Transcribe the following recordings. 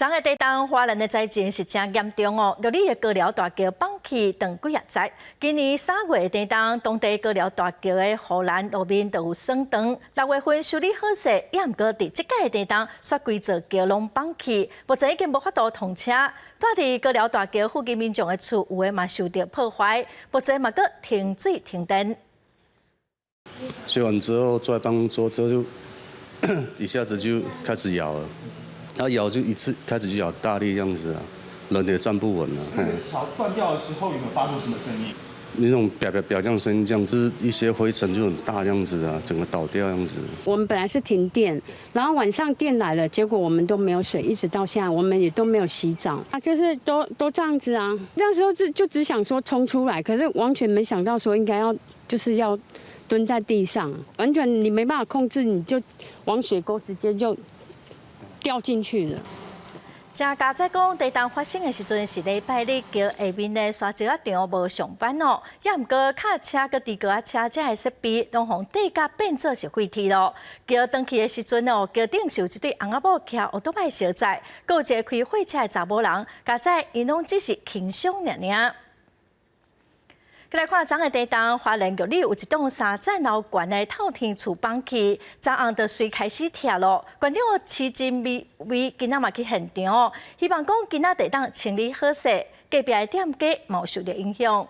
昨个地震，花蓮的災情是誠嚴重哦。玉里的高寮大橋崩去斷幾仔節。今年3月的地震，當地高寮大橋的護欄路面都有損斷。6月份修理好勢，也毋過佇這擺的地震，煞規座橋攏崩去，目前已經無法度通車。蹛佇高寮大橋附近民眾的厝有的嘛受著破壞，目前嘛閣停水停電。修完之後坐在辦公桌之後就一下子就開始搖了。它搖就一次開始就搖大力這樣子啊，人也站不穩了。橋斷掉的時候有沒有發出什麼聲音？那種啪啪啪這樣聲音，這樣子一些灰塵就很大這樣子啊，整個倒掉這樣子。我們本來是停電，然後晚上電來了，結果我們都沒有水，一直到現在我們也都沒有洗澡啊，就是都這樣子啊。那時候就只想說衝出來，可是完全沒想到說應該要就是要蹲在地上，完全你沒辦法控制，你就往水溝直接就掉進去了。這家載講，地震發生的時陣是禮拜日，橋下面的沙石仔場無上班哦，也毋過卡車佮豬哥仔車這的設備攏予地甲變做是廢鐵咯。橋斷去的時陣哦，橋頂是有一對翁仔某騎歐多擺相載，閣有一个開貨車的查某人，佳哉𪜶攏只是輕傷爾爾。來看昨个地震，花蓮玉里有一棟三層樓懸的透天厝崩去，昨暗就隨開始拆咯。縣長徐珍瑋今仔嘛去現場，希望講今仔會當清理好勢，隔壁的店家嘛有受著影響。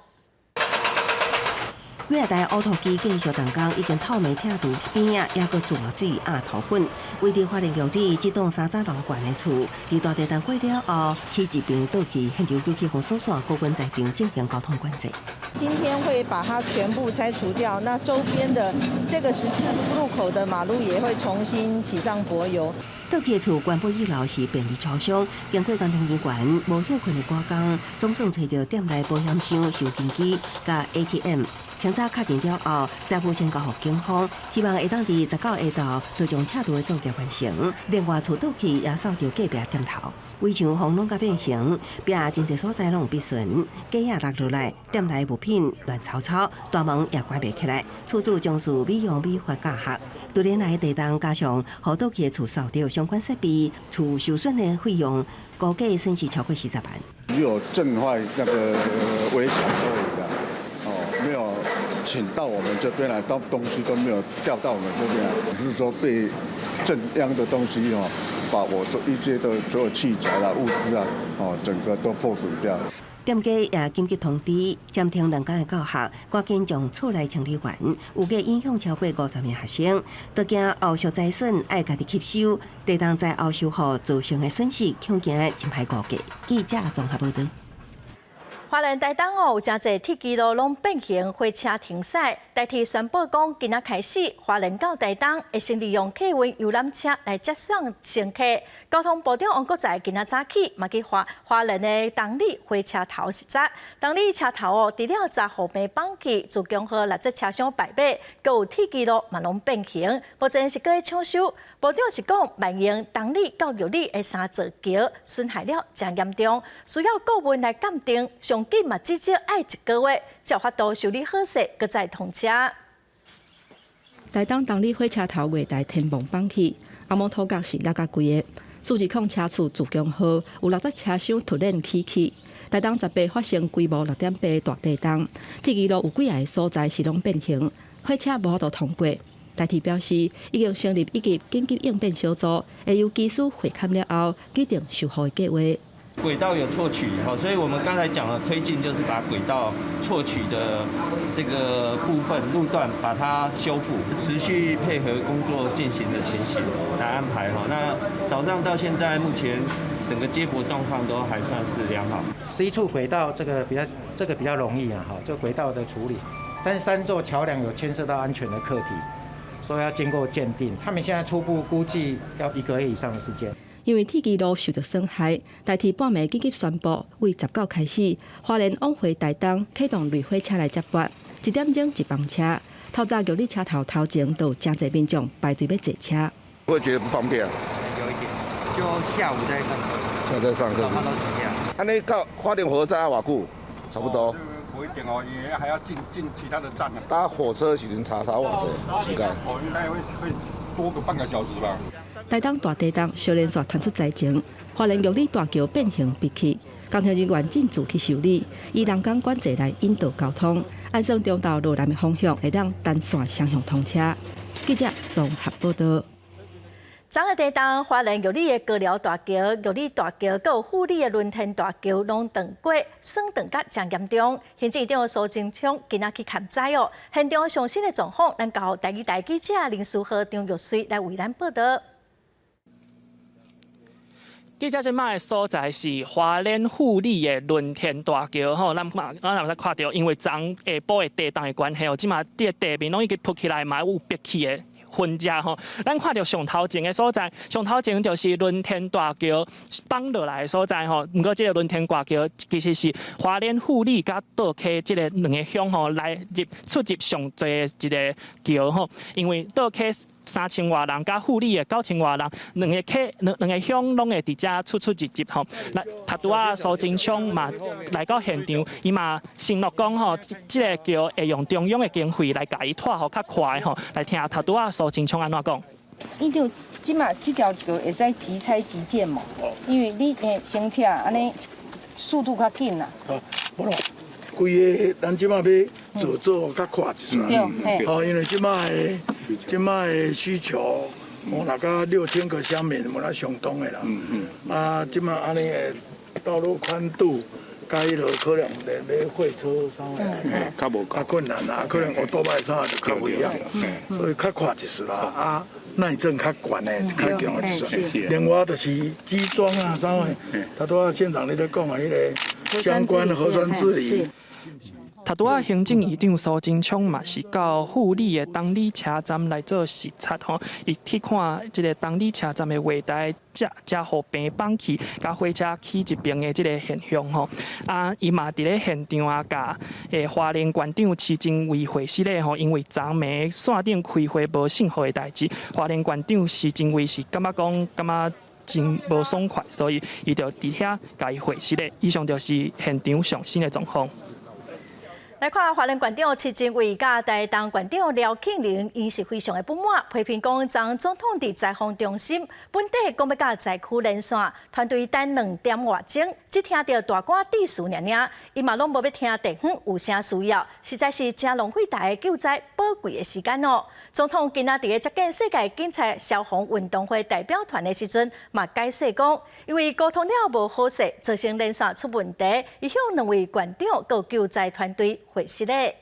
幾仔台挖土機繼續動工，已經透明拆除邊仔，抑閣注水壓塗粉。位佇花蓮玉里這棟三層樓懸的厝，佇大地震過了後，起一邊倒去，現場救起封鎖線，高溫在場進行交通管制。今天會把它全部拆除掉，那周邊的這個十字路口的馬路也會重新起上柏油。倒去的厝全部一樓是便利超商，經過工程人員無歇睏的趕工，總算揣著店內保險箱、收銀機佮 ATM。清早確認了後，財務先交予警方，希望會當佇19下晝就將拆除的作業完成。另外，厝倒去也掃著隔壁店頭，圍牆予攏甲變形，壁真濟所在攏有篦損，架仔落落來，店內物品亂糟糟，大門也關袂起來。厝主從事美容美髮教學，多年來地震加上予倒去的厝掃著相關設備，厝受損的費用估計損失超過40萬。只有震壞那個圍牆而已的，哦，沒有傾到我們這邊來，到東西都沒有掉到我們這邊來，只是說被震央的東西哦，把我這一些的所有器材啦、物資啊，哦，整個都破損掉。店家也緊急通知暫停兩工的教學，趕緊將厝內清理完。預計影響超過50名學生，都驚後續災損愛家己吸收，地震災後修復造成的損失，恐驚真歹估計。記者綜合報導。花蓮台東哦，有誠濟鐵支路攏變形，火車停駛。台鐵宣布講，今仔開始，花蓮到台東會先利用客運遊覽車來接送乘客。交通部長王國材今仔早起嘛去花蓮的東里火車頭視察。東里車頭哦，除了閘護邊崩去，自強號六節車廂敗尾，閣有鐵支路嘛攏變形，目前是閣咧搶修。部長是講，萬榮東里到玉里的三座橋損害了誠嚴重，需要顧問來鑑定，上緊嘛至少愛一個月，才有法度修理好勢，閣再通車。台東東里火車頭月台天棚崩去，阿摩托角是落甲規个，420車次自強號有六節車廂突然起去。台東18發生規模6.8大地震，鐵支路有幾个所在是攏變形，火車無法度通過。台鐵表示，已經成立一級緊急應變小組，會由技師會勘了後，擬定修復的計劃。軌道有錯曲，所以我們剛才講的推進就是把軌道錯曲的這個部分路段把它修復，持續配合工作進行的情形來安排。那早上到現在，目前整個接駁狀況都還算是良好。11處軌道這個比較容易啊，哈，這個軌道的處理，但是三座橋梁有牽涉到安全的課題，所以要經過鑑定。他們現在初步估計要一個月以上的時間。因為鐵支路受著損害，台鐵半暝緊急宣布，為19開始，花蓮往回台東啟動類火車來接駁，1點鐘一班車。透早玉里車頭頭前都有誠濟民眾排隊欲坐車。會覺得不方便？有一點，就下午再上課。下午再上課。早上都請假。按呢到花蓮火車站愛偌久？差不多。不一定哦，因為還要進其他的站啊。搭火車時陣差偌濟時間？哦，應該會多個半個小時吧。台東大地動小連線傳出災情，花蓮玉里大橋變形閉去，工程人員進駐去修理，以人工管制來引導交通，按算中晝落南的方向會當單線雙向通車。記者綜合報道。昨昏地動，花蓮玉里的高寮大橋、玉里大橋，閣有富里的輪天大橋攏斷過，損斷甲誠嚴重。行政院長蘇貞昌今仔去勘災哦。現場上新的狀況，咱交予台語台記者林書豪、張玉穗來為咱報道。記者這擺的所在是花蓮富里的輪天大橋吼，咱嘛咱會使看著，因為昨下晡的地動的關係哦，這馬佇地面攏已經浮起來，嘛有白氣的痕跡吼。咱看著上頭前的所在，上頭前就是輪天大橋放落來的所在吼。毋過這个輪天大橋其實是花蓮富里佮倒溪這个兩個鄉吼來入出入上濟的一个橋吼，因為倒溪3000外人，佮富里的9000外人，兩个溪兩兩个鄉攏會佇遮出出入入吼。來，頭拄仔蘇貞昌嘛來到現場，伊嘛承諾講吼，這个橋會用中央的經費來共伊拖予較快吼。來聽頭拄仔蘇貞昌按怎講。伊就這馬這條橋會使即拆即建無？因為你會先拆按呢速度較緊啦。無咯，規个咱這馬欲做做較快一撮。對，哦，因為這馬的需求，我那個6000個鄉民，無那相當的啦。啊，這馬按呢的道路寬度，佮彼落可能連咧貨車啥的，較無較困難啦，可能歐多拜啥就較不一樣，所以較快一絲啦。啊，耐震較懸的，較強的一絲。另外就是基樁啊啥的，頭拄仔縣長你咧講的彼个相關的河川治理。頭拄仔行政院長蘇貞昌嘛是到富里的東里車站來做視察吼，伊去看這个東里車站的月台，遮遮予平放去，共火車去一邊的這个現象吼。啊，伊嘛佇咧現場啊，共花蓮縣長徐榛蔚會失咧吼，因為昨暝線頂開會無信號的代誌，花蓮縣長徐榛蔚是感覺講感覺真無爽快，所以伊就佇遐共伊會失咧。以上就是現場上新的狀況。來看花蓮縣長徐榛蔚佮台東縣長廖慶林，𪜶是非常的不滿，批評講昨總統佇災防中心本底講欲佮災區連線，團隊等2點外鐘，只聽著大官致辭爾爾，伊嘛攏無欲聽地方有啥需要，實在是誠浪費大家救災寶貴的時間哦。總統今仔佇咧接見世界警察消防運動會代表團的時陣，嘛解釋講，因為溝通了無好勢，造成連線出問題，伊向兩位縣長佮救災團隊回失咧。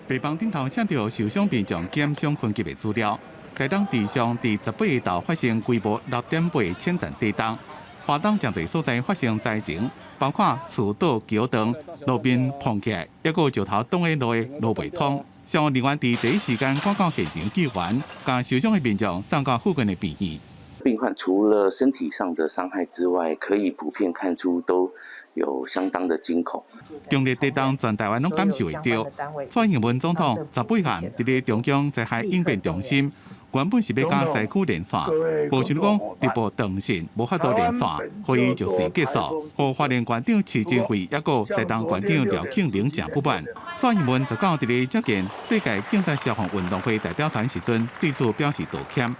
白板頂頭寫著受傷民眾檢傷分級的資料。台東地上佇18號發生規模6.8淺層地動，花東誠濟所在發生災情，包括厝倒橋斷、路面膨起來，抑閣石頭擋佇路的路袂通。消防人員佇第一時間趕到現場救援，共受傷的民眾送到附近的病院。病患除了身體上的傷害之外，可以普遍看出都有相當的驚恐。強烈地動全台灣攏感受會著。蔡英文總統18號佇咧中央災害應變中心，原本是欲共災區連線，無想講直播斷線，無法度連線，會議就隨結束。予花蓮縣長徐榛蔚，抑閣台東縣長廖慶林誠不滿。蔡英文19佇咧接見世界警察消防運動會代表團時陣，對此表示道歉。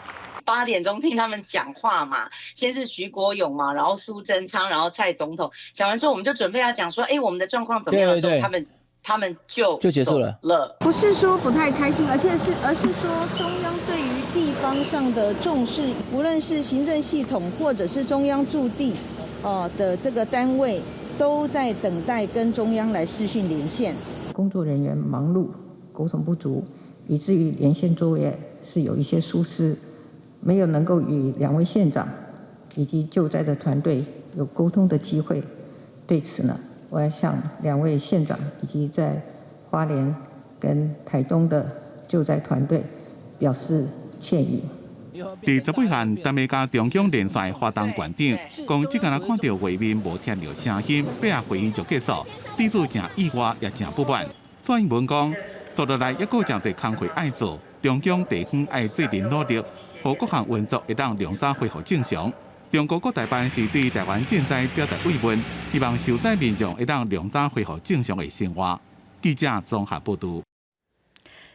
8點鐘聽他們講話嘛，先是徐國勇嘛，然後蘇貞昌，然後蔡總統講完之後，我們就準備要講說，哎，我們的狀況怎麼樣的時候，他們就就結束了。了。不是說不太開心，而是說中央對於地方上的重視，無論是行政系統或者是中央駐地哦的這個單位，都在等待跟中央來視訊連線。工作人員忙碌，溝通不足，以至於連線作業是有一些疏失。沒有能夠與兩位縣長以及救災的團隊有溝通的機會，對此呢，我要向兩位縣長以及在花蓮跟台東的救災團隊表示歉意。佇18號，當欲共中央連線花東縣長，講只敢若看著畫面無聽著聲音，八下會議就結束，對此誠意外也誠不滿。蔡英文講，紲落來猶閣誠濟工課愛做，中央地方愛做陣努力。予各項運作會當良早恢復正常。中國國台辦是對台灣賑災表達慰問，希望受災民眾會當良早恢復正常的生活。記者綜合報導。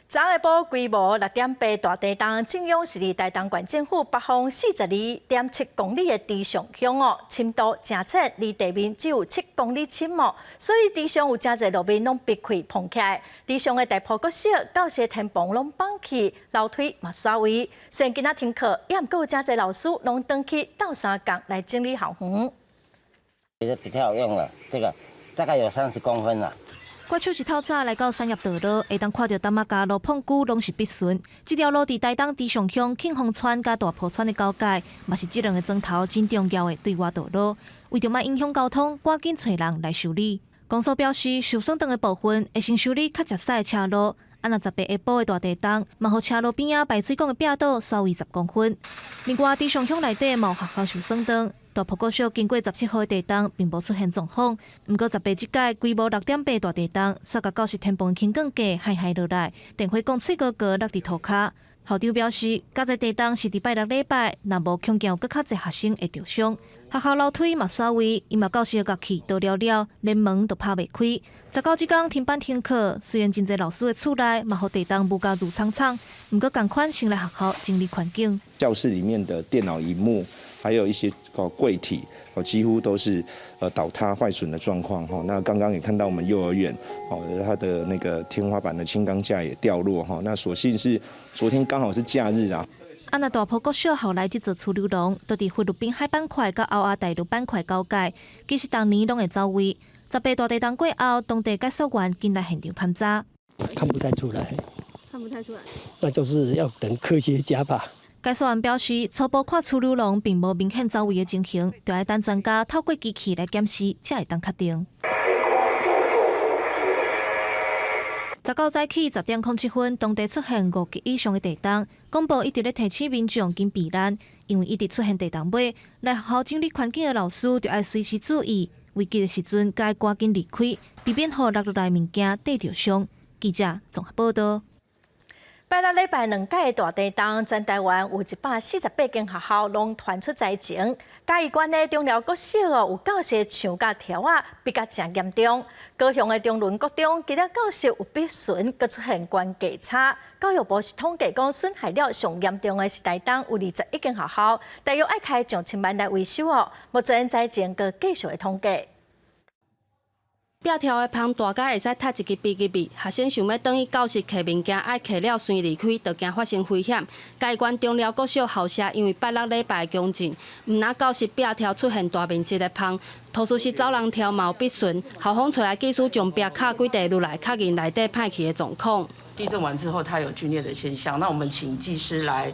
昨下晡規模6.8大地動，震央是佇台東縣政府北方42.7公里的池上鄉哦，深度誠淺，離地面只有7公里深哦，所以池上有誠濟路面攏崩開膨起來。池上的大埔國小教室天棚攏崩去，樓梯嘛徙位。雖然今仔停課，也毋過有誠濟老師攏轉去鬥相共來整理校園。這個比較好用了，這個大概有30公分啦。怪手一透早來到產業道路，會當看著擔仔加路碰龜攏是必順。這條路佇台東池上鄉慶豐村佮大埔村的交界，嘛是這兩个庄頭真重要的對外道路。為著莫影響交通，趕緊揣人來修理。公所表示，受損斷的部分會先修理較捷駛的車路。啊，若18下晡的大地動，嘛予車路邊仔排水管的壁倒徙位10公分。另外，池上鄉內底嘛有學校受損斷。大埔國小經過17號的地動，並無出現狀況。毋過18這擺規模6.8大地動，煞共教室天棚輕鋼架害害落來，電火管碎高高落佇塗跤。校長表示，佳哉地動是佇拜六禮拜，若無恐驚有閣較濟學生會著傷。學校樓梯嘛徙位，伊嘛教室的樂器倒了了，連門都拍袂開。19這工停班停課，雖然真濟老師的厝內嘛予地動霧共霧氅氅，毋過仝款先來學校整理環境。教室裡面的電腦螢幕，還有一些個櫃體，哦，幾乎都是倒塌壞損的狀況。哈，那剛剛也看到我們幼兒園，哦，它的那個天花板的輕鋼架也掉落。哈，那所幸是昨天剛好是假日啊。啊，若大埔國小校內這座儲留廊，都佇菲律賓海板塊佮歐亞大陸板塊交界，其實逐年攏會走位。18大地動過後，當地解說員緊來現場勘查。看不太出來，看不太出來，那就是要等科學家吧。解說員表示，初步看儲留廊並無明顯走位的情形，著愛等專家透過機器來檢視，才會當確定。19早起10點07分，當地出現5級以上的地動，廣播一直咧提醒民眾緊避難，因為一直出現地動尾，來學校整理環境的老師著愛隨時注意，危急的時陣該趕緊離開，避免予落落來物件硩著傷。記者綜合報道。拜六禮拜兩擺大地動，全台灣有148間學校攏傳出災情。嘉義縣的中寮國小哦，有教室牆佮柱仔比較誠嚴重。高雄的中崙國中，今仔教室有篦損，閣出現懸架差。教育部是統計講，損害了上嚴重的是台東有21間學校，大約愛開上千萬來維修哦。目前災情閣繼續咧統計。壁柱的縫大甲會使插一支筆入去，學生想欲轉去教室提物件，愛提了先離開，就驚發生危險。嘉義縣中寮國小校舍因為拜六禮拜強震，毋但教室壁柱出現大面積的縫，圖書室走廊柱嘛有篦損，校方揣來技師將壁敲幾塊落來，確認內底歹去的狀況。地震完之後，它有龜裂的現象，那我們請技師來，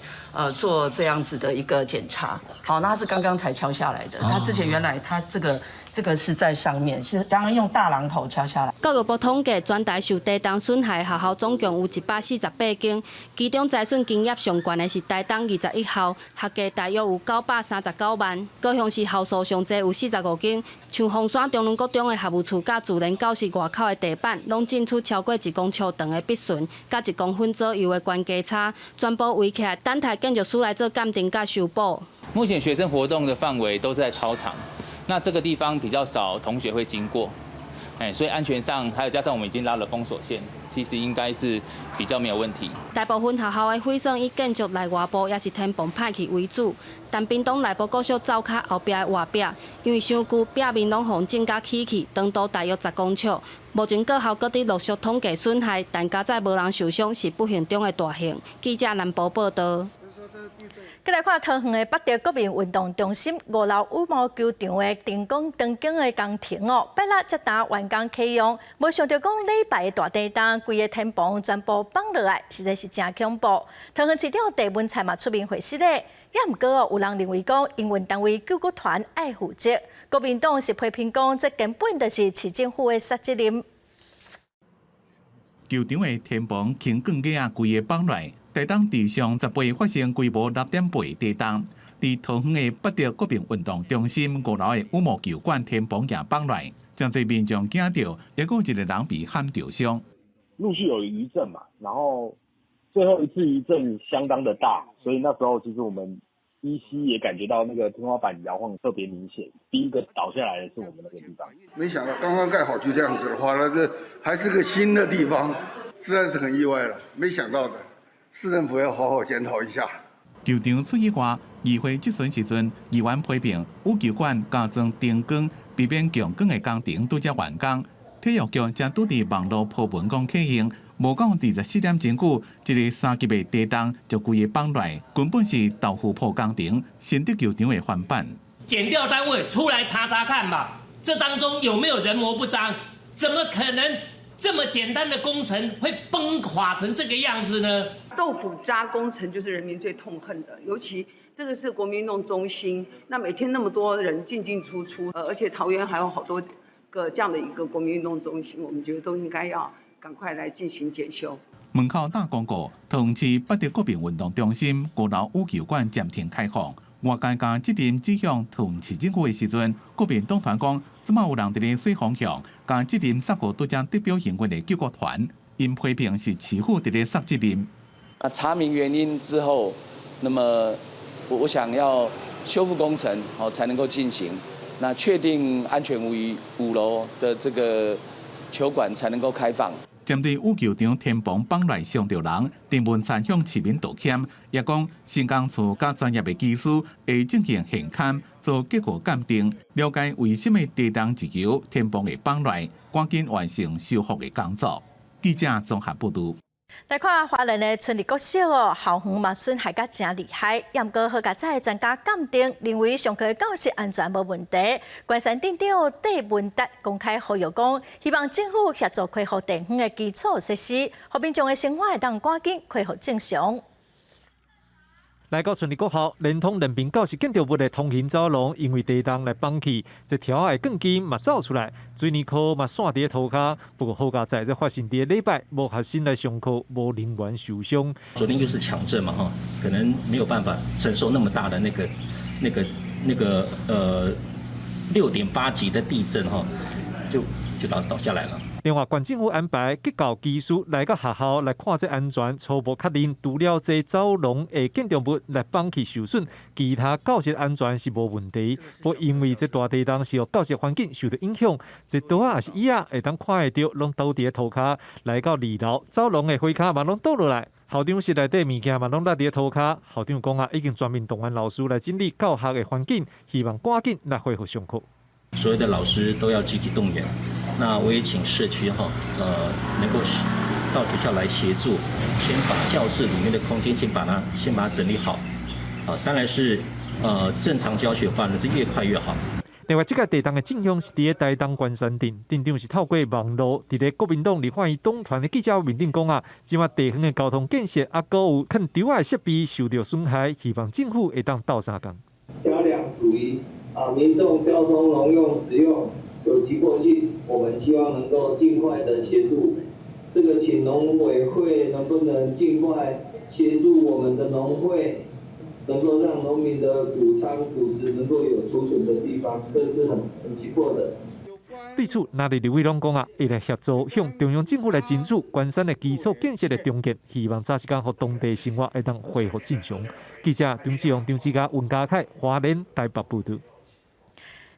做這樣子的一個檢查。好，那它是剛剛才敲下來的，它之前原來它這個是在上面，是剛剛用大榔頭敲下來。教育部統計，全台受地動損害學校總共有148間，其中災損金額上懸的是台東21校，合計大約有939萬。高雄市校數上濟有45間，像鳳山中崙國中的學務處佮自然教室外口的地板，攏震出超過1公尺長的篦損，佮1公分左右的懸架差，全部圍起來，等待建築師來做鑑定佮修補。目前學生活動的範圍都是在操場。那這個地方比較少同學會經過，哎，所以安全上還有加上我們已經拉了封鎖線，其實應該是比較沒有問題。大部分學校的毀損以建築內外部抑是天棚歹去為主，但屏東內埔國小灶跤後壁的外壁，因為傷舊，壁面攏予震甲起去，長度大約10公尺。目前各校閣佇陸續統計損害，但佳哉無人受傷，是不幸中的大幸。記者南部報道。閣來看桃園的八德國民運動中心五樓羽毛球場的燈光燈景的工程哦，拜六才剛完工啟用，無想著講禮拜的大地動，規个天棚全部崩落來，實在是誠恐怖。桃園市長鄭文燦嘛出面回釋咧，也毋過哦，有人認為講營運單位救國團愛負責，國民黨是批評講這根本就是市政府的失責任。球場的天棚輕鋼架規个崩落。台東池上18發生規模6.8地動，佇桃園的八德國民運動中心五樓的羽毛球館天棚也崩落，誠濟民眾驚著，抑閣有一个人被撼著傷。陸續有餘震嘛，然後最後一次餘震相當的大，所以那時候其實我們依稀也感覺到那個天花板搖晃特別明顯。第一個倒下來的是我們那個地方。沒想到剛剛蓋好就這樣子的話，那個還是個新的地方。實在是很意外了，沒想到的，市政府要好好檢討一下。球場出意外，議會質詢時陣，議員批評羽球館加裝燈光，避免強光的工程拄才完工。體育局才拄佇網路鋪文講啟用，無到24點鐘久，這個三級的地動就規个崩來，根本是豆腐泡工程，新竹球場的翻版。檢調單位出來查查看吧，這當中有沒有人謀不臧？怎麼可能這麼簡單的工程會崩垮成這個樣子呢？豆腐渣工程就是人民最痛恨的，尤其這個是國民運動中心，那每天那麼多人進進出出，而且桃園還有好多個這樣的一個國民運動中心，我們覺得都應該要趕快來進行檢修。門口打廣告，桃園市八德國民運動中心高樓羽球館暫停開放。外界將責任指向桃園市政府的時陣，國民黨團講，這馬有人佇咧洗風向，將責任捒予拄才得表營運的救國團，𪜶批評是市府佇咧捒責任。啊，查明原因之後，那麼我想要修復工程，好才能夠進行。那確定安全無虞，5樓的這個球館才能夠開放。針對羽球場天棚崩來傷著人，鄭文燦向市民道歉，也講新工處佮專業的技師會進行現勘做結果鑑定，了解為什麼地動一搖天棚會崩來，趕緊完成修復的工作。記者綜合報導。來看花蓮的春日國小哦，校園嘛損害甲誠厲害，毋過好佳哉專家鑑定認為上課的教室安全無問題。關山鎮長戴文達公開呼籲講，希望政府協助恢復地方的基礎設施，予民眾的生活會當趕緊恢復正常。來到春日國校，連通兩邊教室建築物的通行走廊，因為地動來崩去，這條仔的鋼筋嘛走出來，水泥箍嘛散佇咧塗跤。不過好佳哉，這發生佇咧禮拜，無學生來上課，無人員受傷。昨天又是強震嘛，哈，可能沒有辦法承受那麼大的那個6.8級的地震，哈，就倒下來了。另外，縣政府安排結構技師來到學校來看這安全，初步確認除了這走廊的建築物來崩去受損，其他教室安全是無問題。不過因為這大地動是予教室環境受到影響，這桌仔抑是椅仔會當看會著，攏倒佇咧塗跤。來到二樓走廊的火跤嘛攏倒落來，校長室內底物件嘛攏落佇咧塗跤。校長講啊，已經全面動員老師來整理教學的環境，希望趕緊來恢復上課。所有的老師都要積極動員。那我也請社區哈，能夠到學校來協助，先把教室裡面的空間先把它整理好，啊，當然是正常教學話呢是越快越好。另外，這個地動的震央是佇咧台東關山鎮，鎮長是透過網路，佇咧國民黨立法院黨團的記者會面頂講啊，這馬地方的交通建設啊，閣有囥柱仔的設備受著損害，希望政府會當鬥相共。橋梁屬於啊民眾交通農用使用。有急迫性，我們希望能夠盡快的協助。這個請農委會能不能盡快協助我們的農會，能夠讓農民的穀倉、穀子能夠有儲存的地方，這是很急迫的。對此，藍綠立委攏講啊，會來協助向中央政府來爭取關山的基礎建設的重建，希望早時間予當地生活會當恢復正常。記者張志勇、張志嘉、溫家凱，花蓮台北報導。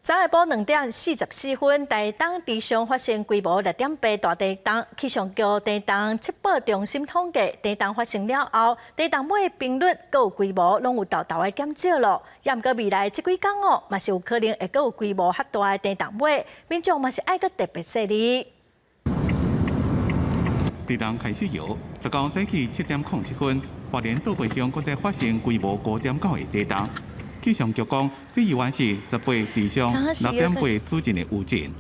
昨下晡2點44分，台東池上發生規模6.8大地動，氣象局地動測報中心統計，地動發生了後，地動尾頻率閣有規模攏有沓沓的減少咯。也毋過未來這幾工哦，嘛是有可能會閣有規模較大的地動尾，民眾嘛是愛閣特別細膩。地動開始搖，19早起7點07分，花蓮倒背鄉閣再發生規模5.9的地動。氣象局講，這猶原是18池上6.8主震的餘震。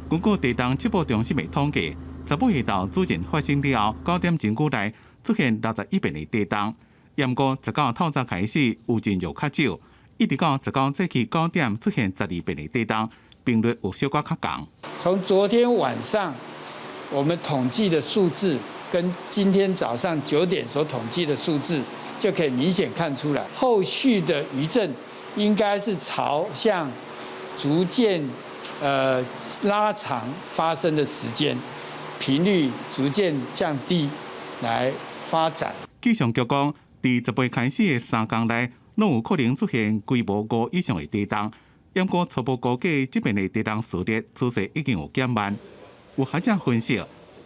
根據地動測報中心的統計，18下晝主震發生了後，9點鐘久內出現61遍的地動。毋過19透早開始餘震就較少，一直到19早起9點出現12遍的地動，頻率有小可較降。從昨天晚上我們統計的數字，跟今天早上9點所統計的數字，就可以明顯看出來，後續的餘震應該是朝向逐漸拉長發生的時間，頻率逐漸降低來發展。氣象局講，佇18開始的3工內，攏有可能出現規模5以上的地動。毋過初步估計，這遍的地動序列趨勢已經有減慢。有學者分析，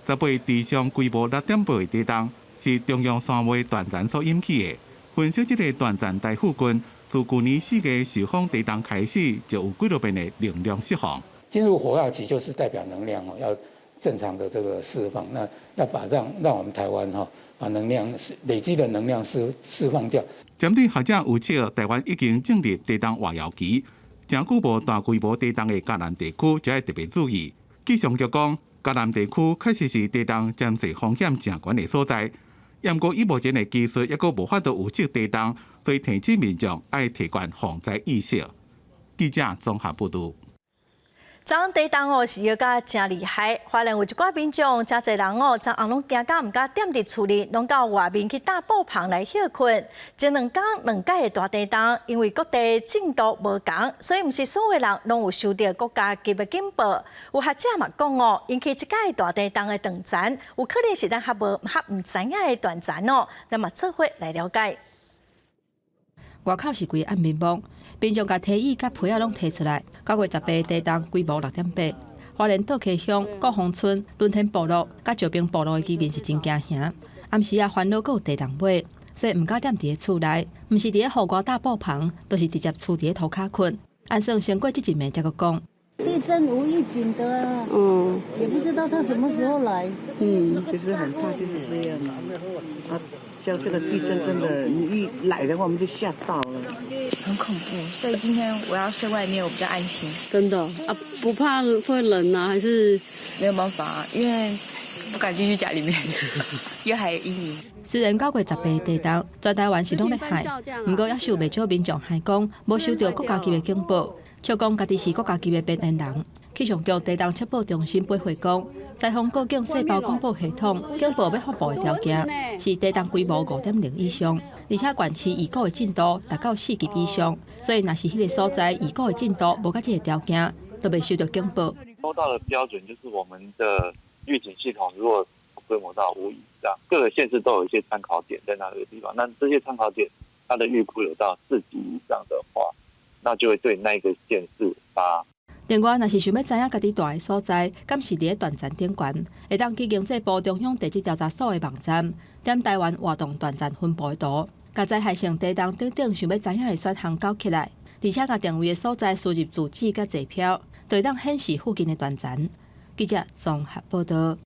十八地上規模6.8的地動，是中央山脈斷層所引起的。分析這个斷層帶附近，自舊年4月壽豐地動開始，就有幾落遍的能量釋放。進入火藥期就是代表能量哦，要正常的這個釋放，那要把讓我們台灣哈把能量累積的能量釋放掉。針對學者預測，台灣已經進入地動活躍期，誠久無大規模地動的嘉南地區就愛特別注意。氣象局講，嘉南地區確實是地動潛勢風險誠懸的所在。毋過以目前的技術，猶閣無法度預測地動，所以提醒民眾愛提懸防災意識。記者綜合報導。昨昏地動哦是搖甲誠厲害，花蓮有一寡民眾，誠濟人哦，昨昏攏驚甲毋敢踮佇厝裡，攏到外面去搭布棚來歇睏。前兩工兩擺的大地動，因為各地震度無仝，所以毋是所有人攏有收著國家級的警報。有學者嘛講哦，引起這擺大地動的斷層，有可能是咱較無較毋知影的斷層哦。咱嘛做伙來了解。外口是規個暗暝暝，民眾共提椅佮被仔攏提出來。9月18地動規模6.8，花蓮倒溪鄉國豐村、輪天部落佮石爿部落的居民是真驚嚇。暗時啊，煩惱閣有地動尾，所以毋敢踮佇咧厝內，毋是佇咧戶外搭布棚，就是直接跙佇咧塗跤睏。按算先過這一暝才閣講。地震無預警的啊，也不知道他什麼時候來。其實很怕就是這樣啊。像這個地震真的，你一來的話，我們就嚇到了，很恐怖。所以今天我要睡外面，我比較安心。真的啊，不怕會冷啊？還是沒有辦法，因為不敢進去家裡面，因為還有陰影。雖然9月18地動，全台灣是攏咧駭，毋過猶是有袂少民眾還講無收著國家級的警報，笑講家己是國家級的邊緣人。氣象局地動測報中心回覆講，災風告警細胞廣播系統警報欲發布的條件是地動規模5.0以上，而且縣市預估的震度達到4級以上，所以若是彼个所在預估的震度無到這个條件，就袂收著警報。收到的標準就是我們的預警系統，如果規模到5以上，各個縣市都有一些參考點在那個地方。那這些參考點，它的預估有到4級以上的話，那就會對那個縣市發。另外，若是想欲知影家己蹛的所在，敢是佇咧斷層頂懸，會當去經濟部中央地質調查所的網站，點台灣活動斷層分布的圖，共災害性地動等等想欲知影的選項勾起來，而且共定位的所在輸入住址佮坐標，就會當顯示附近的斷層。記者綜合報導。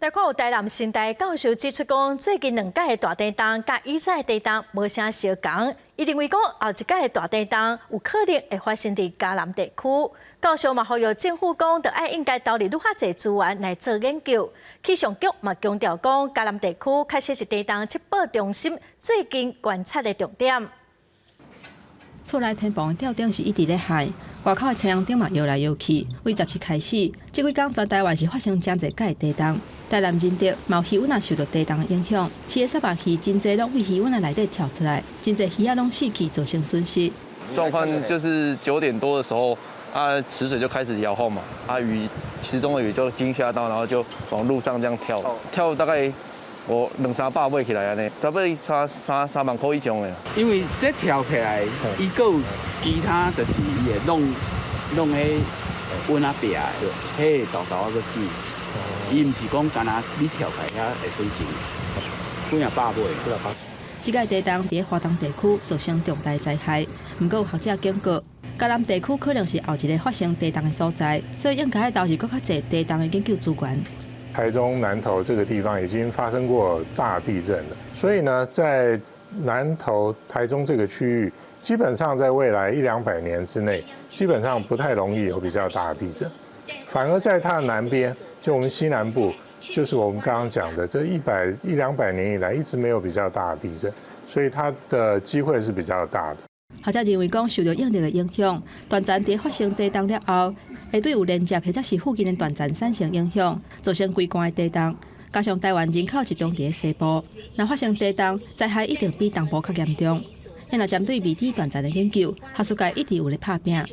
來看有台南成大教授指出講，最近兩擺的大地動佮以前的地動無啥相仝。伊認為講後一擺的大地動有可能會發生佇嘉南地區。教授嘛呼籲政府講，著愛應該投入愈較濟資源來做研究。氣象局嘛強調講，嘉南地區確實是地動測報中心最近觀察的重點。厝內天棚的吊頂是一直咧害，外口的太陽燈嘛搖來搖去。為17開始，這幾工全台灣是發生誠濟擺的地動。台南仁德嘛有魚塭受著地動的影響，飼的虱目魚真濟攏對魚塭內底跳出來，真濟魚仔攏死去，造成損失。狀況就是9點多的時候，啊，池水就開始搖晃嘛，啊，魚池中的魚就驚嚇到，然後就往路上這樣跳，跳大概有兩三百米起來按呢，差不多三萬塊以上的。因為這跳起來，伊閣有其他，就是伊會弄弄彼塭仔壁的，彼個豆豆仔閣死。伊毋是講干焦你跳起來遐會水浸，幾仔百米。這擺地動佇咧華東地區造成重大災害，毋過有學者警告，嘉南地區可能是後一个發生地動的所在，所以應該投入閣較濟地動的研究資源。台中南投這個地方已經發生過大地震了，所以呢，在南投、台中這個區域，基本上在未來一兩百年之內，基本上不太容易有比較大的地震，反而在它的南邊，就我們西南部，就是我們剛剛講的這一兩百年以來一直沒有比較大的地震，所以它的機會是比較大的。學者認為講，受著應力的影響，斷層佇發生地動了後，會對有連接或者是附近的斷層產生影響，造成規罐的地動。加上台灣人口集中佇咧西部，若發生地動，災害一定比東部較嚴重。若針對未知斷層的研究，學術界一直有咧拍拚。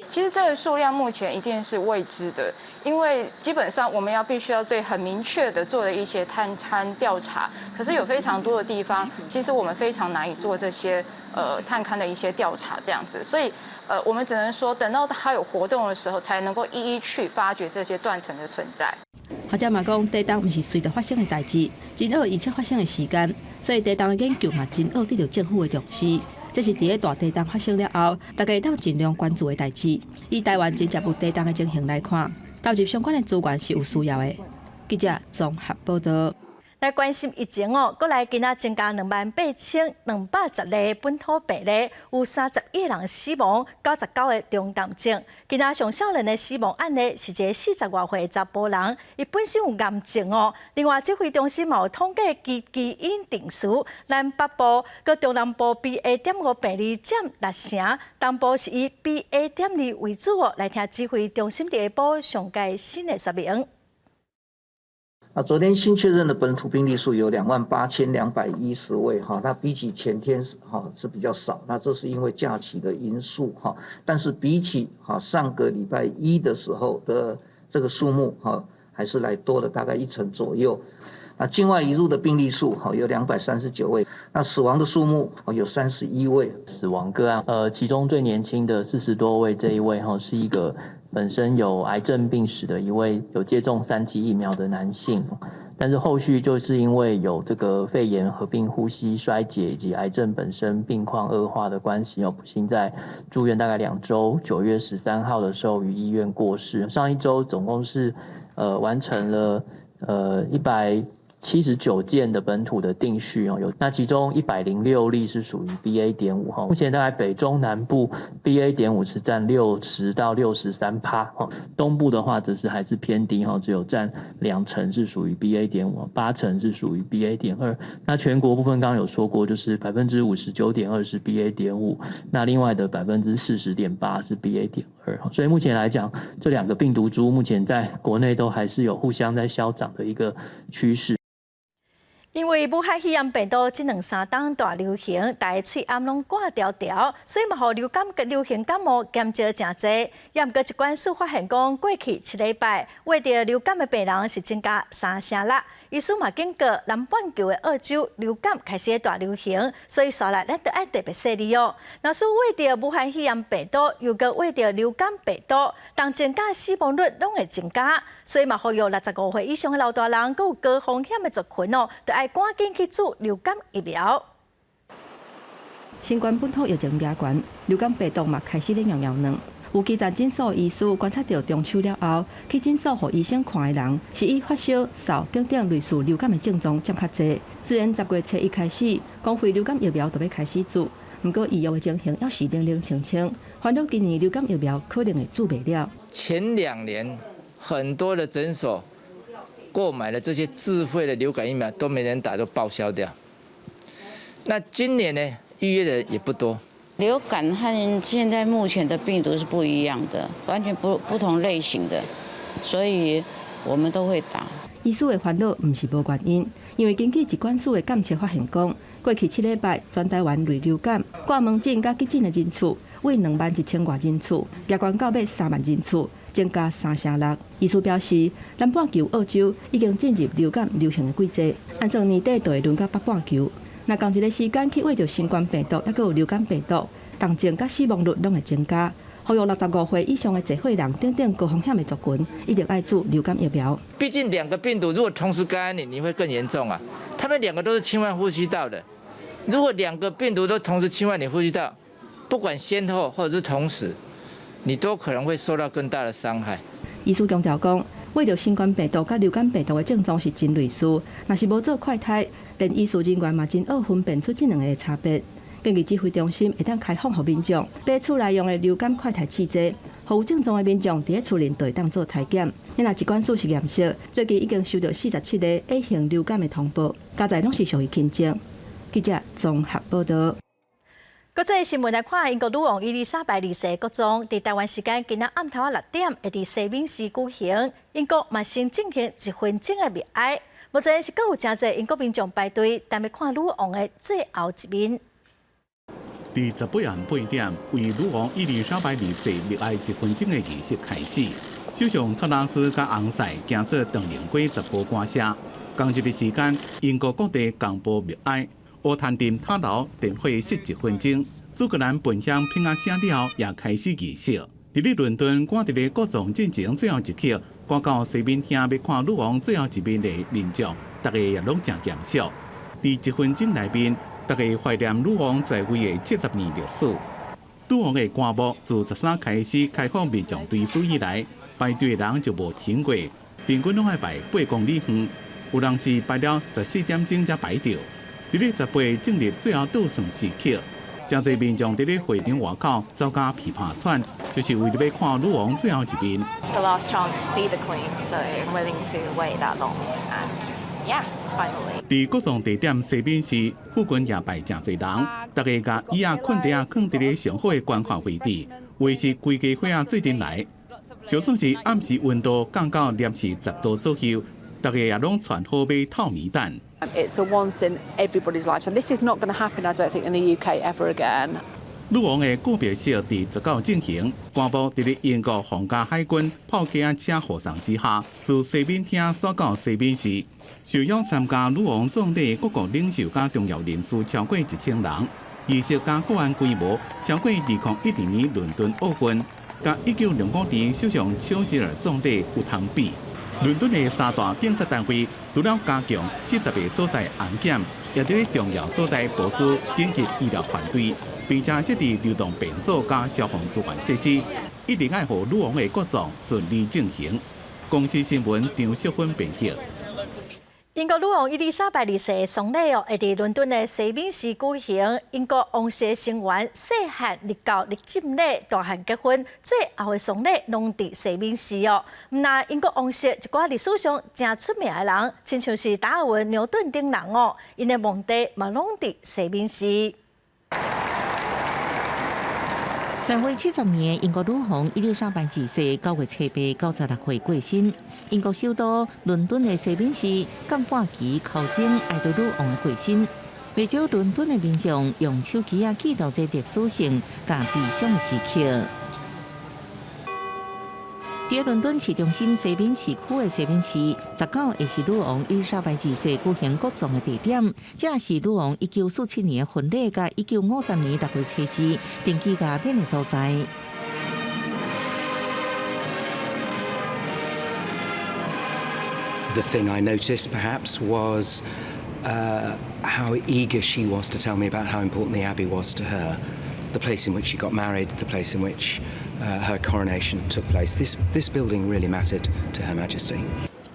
其實這個數量目前一定是未知的，因為基本上我們要必須要對很明確的做了一些探勘調查，可是有非常多的地方，其實我們非常難以做這些探勘的一些調查，這樣子，所以我們只能說等到它有活動的時候，才能夠一一去發掘這些斷層的存在。學者嘛講，地動毋是隨著發生的代誌，真愛預測發生的時間，所以地動的研究嘛真愛得著政府的重視。這是佇咧大地動發生了後，大家會當盡量關注的代誌。以台灣真濟有地動的情形來看，投入相關的資源是有需要的。記者綜合報導。來關心疫情哦，閣來今仔增加28,210例本土病例，有31個人死亡，99個中重症。今仔上少年的死亡案例是一个40外歲的查埔人，伊本身有癌症哦。另外，指揮中心嘛有統計基基因定序，南北部佮中南部 BA.5病例佔6成，東部是以 BA.2為主哦。來聽指揮中心佇下晡上蓋新的說明。那昨天新確認的本土病例數有28,210位哈，那比起前天哈是比較少，那這是因為假期的因素哈，但是比起哈上個禮拜一的時候的這個數目哈，還是來多了大概一成左右。那境外移入的病例數哈有239位，那死亡的數目有31位。死亡個案，其中最年輕的40多位這一位哈是一個本身有癌症病史的一位有接種3劑疫苗的男性，但是後續就是因為有這個肺炎合併呼吸衰竭以及癌症本身病況惡化的關係，哦，不幸在住院大概2週，9月13號的時候於醫院過世。上一週總共是完成了179件的本土的定序哦，有那其中106例是屬於 BA.5哈，目前大概北中南部 BA.5是佔60到63%哈，東部的話則是還是偏低哈，只有佔2成是屬於 BA.5，8成是屬於 BA.2。那全國部分剛剛有說過，就是59.2%是 BA.5，那另外的40.8%是 BA.2。所以目前來講，這兩個病毒株目前在國內都還是有互相在消長的一個趨勢。因為武漢肺炎病毒這兩三冬大流行，大家喙罨攏掛牢牢，所以嘛，予流感佮流行感冒減少誠濟。也毋過疾管署發現講，過去7禮拜，罹著流感的病人是增加3成6。醫師嘛警告，南半球的澳洲流感開始大流行，所以紲來咱著愛特別細膩哦。若是罹著武漢肺炎病毒，又閣罹著流感病毒，重症佮死亡率攏會增加。所以嘛，呼籲65歲以上的老大人，閣有高風險的族群哦，著愛趕緊去注流感疫苗。新冠本土疫情嚴懸，流感病毒嘛開始咧搖搖軟。有基層診所醫師觀察著中秋了後，去診所予醫生看的人，是以發燒、嗽等等類似流感的症狀佔較濟。雖然10月初一開始，公費流感疫苗就欲開始注，毋過預約的情形猶是冷冷清清，煩惱今年流感疫苗可能會注袂了。前2年很多的診所購買的這些自費的流感疫苗都沒人打，都報銷掉。那今年呢，預約的也不多。流感和現在目前的病毒是不一樣的，完全不同類型的，所以我們都會打。醫師的煩惱毋是無原因，因為根據疾管署的監測發現講，過去7禮拜全台灣類流感掛門診佮急診的人次，為21,000外人次，加懸到欲3萬人次，增加3成6。醫師表示，南半球澳洲已經進入流感流行的季節，按算年底就會輪到北半球。若仝一个時間去罹著新冠病毒，抑閣有流感病毒，重症佮死亡率攏會增加。呼籲65歲以上的濟歲人等等高風險的族群，一定愛注流感疫苗。畢竟兩個病毒如果同時感染你，你會更嚴重啊。他們兩個都是侵犯呼吸道的，如果兩個病毒都同時侵犯你呼吸道，不管先後或者是同時，你都可能會受到更大的傷害。醫師強調講，罹著新冠病毒佮流感病毒的症狀是真類似，若是無做快篩，連醫事人員嘛真愛分辨出這兩个的差別。建議指揮中心會當開放予民眾買厝內用的流感快篩試劑，予有症狀的民眾佇咧厝內就會當做篩檢。若疾管署實驗室最近已經收到47个 A 型流感的通報，加在攏是屬於輕症。記者綜合報導。國際新聞來看，英國女王伊麗莎白二世國葬，佇台灣時間今仔暗頭6點，會佇西敏寺舉行。英國嘛先進行1分鐘的默哀。目前是閣有誠濟英國民眾排隊，等欲看女王的最後一面。佇18暗8點，為女王伊麗莎白二世默哀1分鐘的儀式開始。首相特拉斯佮翁婿行做長龍街10步歌聲。仝一个時間，英國各地公布默哀。烏攤鎮塔樓點火熄1分鐘。蘇格蘭笨鄉平亞城了後，也開始儀式。佇咧倫敦，趕佇咧國葬進前最後一刻，趕到西敏廳欲看女王最後一面的民眾，逐家也攏誠嚴肅。佇一分鐘內面，逐家懷念女王在位的70年歷史。女王的棺木自13開始開放民眾追思以來，排隊的人就無停過，平均攏愛排8公里遠，有人是排了14點鐘才排著。佇咧18進入最後倒算時刻，誠濟民眾佇咧會場外口走甲噼啪喘，就是為著欲看女王最後一面。 The last chance to see the Queen, so I'm willing to wait that long. And yeah, finally. 佇國葬地點西敏寺附近也排誠濟人，逐家共椅仔、睏地仔囥佇咧上好的觀看位置，有的是規家伙仔做陣來。就算是暗時溫度降到攝氏10度左右，逐家也攏穿好欲透棉氈。 It's a once in everybody's lifetime. This is not going to happen, I don't think, in the UK ever again. 女王的告別式佇19進行，棺木佇咧英國皇家海軍炮機仔車護送之下，自西敏廳徙到西敏寺。受邀參加女王葬禮各國領袖佮重要人士超過1000人，儀式佮國安規模超過2012年倫敦奧運，佮1965年首相丘吉爾葬禮有通比。倫敦的三大警察單位除了加強40個所在安檢，也佇咧重要所在部署緊急醫療團隊，並且設置流動便所佮消防資源設施，一定愛予女王的國葬順利進行。公視新聞張淑芬編輯。英國女王伊麗莎白二世的喪禮哦，會佇倫敦的西敏寺舉行。英國王室成員細漢日到入浸禮、大漢結婚，最後的喪禮攏佇西敏寺哦。毋但英國王室一寡歷史上誠出名的人，親像是達爾文、牛頓等人哦，𪜶的墓地嘛攏佇西敏寺。在位70年，英國女王伊麗莎白二世9月7日96歲過身。英國首都倫敦的西敏寺降半旗敲鐘哀悼女王的過身。袂少倫敦的民眾用手機仔記錄這歷史性佮悲傷的時刻。佇倫敦市中心西敏市區的西敏寺，19會是女王伊麗莎白二世舉行國葬的地點。這是女王1947年的婚禮，佮1953年6月7日登基加冕的所在。 The thing I noticed perhaps was how eager she was to tell me about how important the Abbey was to her, the place in which she got married, the place in which her coronation took place. This building really mattered to Her Majesty.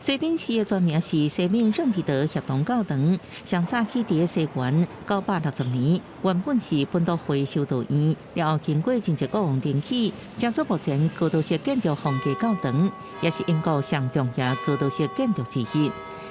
西敏寺的全名是西敏聖彼得協同教堂，上早起佇西元960年，原本是本篤會修道院，了後經過真濟國王重起，成做目前哥德式建築風格教堂，也是英國上重要哥德式建築之一。